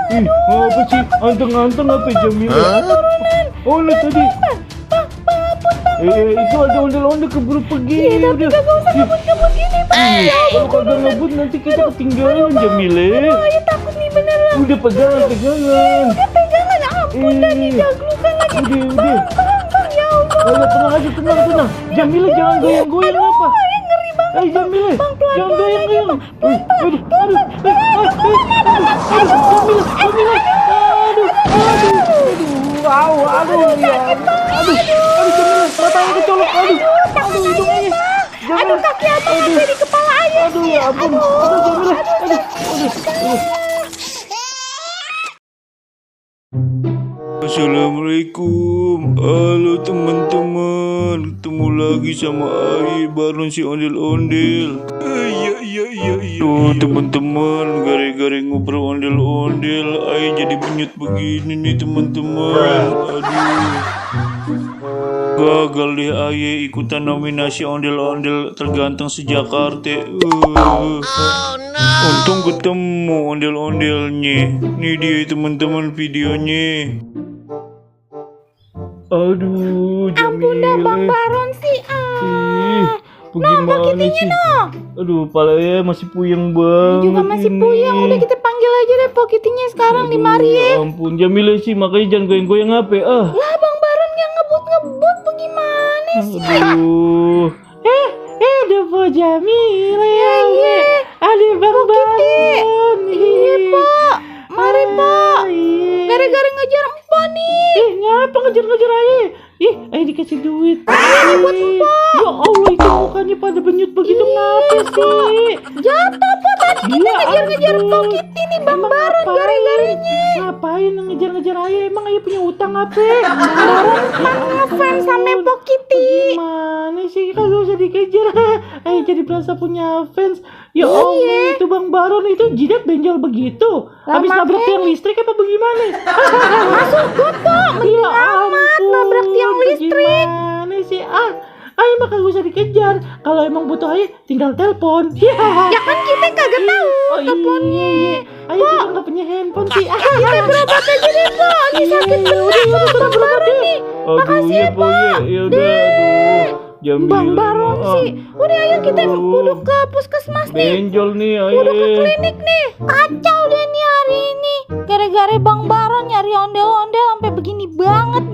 Apa sih? Anteng-anteng apa Jamila? Oh, lu tadi. Itu ada ondel-ondel keburu pergi. Tapi gak usah ngebut-ngebut gini, Bang. Kalau kagak ngebut nanti kita ketinggalan Jamila. Ayo takut nih beneran. Udah pegangan. Udah pegangan, ampun dah didaglukan lagi. Udah. Bang, ya Allah. Ayo tenang aja, tenang. Jamila jangan goyang-goyang apa? Ngeri banget. Jamila, Bang, jangan pelan-pelan aja, goyang-goyang. Bang. Aduh, ya. Jamila, matanya kecolok. Aduh, hidungnya. Aduh, kaki abang sampai di kepala aja. Aduh, ya ampun. Jamila. Aduh. Assalamualaikum. Halo teman-teman. Ketemu lagi sama Ai Baron si ondel-ondel. Iya. Tuh teman-teman, gara-gara ngobrol ondel-ondel Ai jadi benyut begini nih teman-teman. Aduh. Gagal deh Ai ikutan nominasi ondel-ondel terganteng seJakarta. Untung ketemu ondel-ondelnya. Nih dia teman-teman videonya. Aduh, Ampun dah Bang Baron sih. Bagaimana sih? Aduh, palanya masih puyeng banget. Juga masih puyeng. Udah kita panggil aja deh Pokitinya sekarang. Dimari ya. Ampun, Jamila sih makanya jangan goyang-goyang apa. Lah Bang Baron yang ngebut-ngebut bagaimana sih? Aduh. Ada Po Jamila ya. Ada Bang Baron. Iya Pak. Mari Pak. Gara-gara ngejar Empo nih. Ngapa ngejar-ngejar Aye? Aye dikasih duit. Ini buat Empo. Ya Allah, itu mukanya pada benyut begitu ngapa sih? Jatuh Pak, tadi kita ngejar-ngejar Pokiti nih Bang Baron gara-garanya. Ngapain ngejar-ngejar Aye? Emang Aye punya utang apa? Baron kan ngefans sama Pokiti. Gimana sih kalau usah dikejar? Aye jadi berasa punya fans. Ya Allah, itu Bang Baron itu jidat benjol begitu. Habis nabrak tiang listrik apa bagaimana? Masuk got Pak, mending amat nabrak tiang listrik. Gimana sih? Aye mah kagak usah dikejar. Kalau emang butuh Aye tinggal telepon. Ya kan kita kagak tahu teleponnya. Aye juga nggak punya handphone sih. Kita berobat aja deh Pak, lagi sakit bener Bang Baron nih. Makasih ya Pak. Ya udah, Jamila. Bang Baron sih. Udah ayo kita kudu ke puskesmas nih. Benjol nih Aye. Kudu ke klinik nih. Kacau deh nih hari ini. Gara-gara Bang Baron nyari ondel-ondel sampai begini banget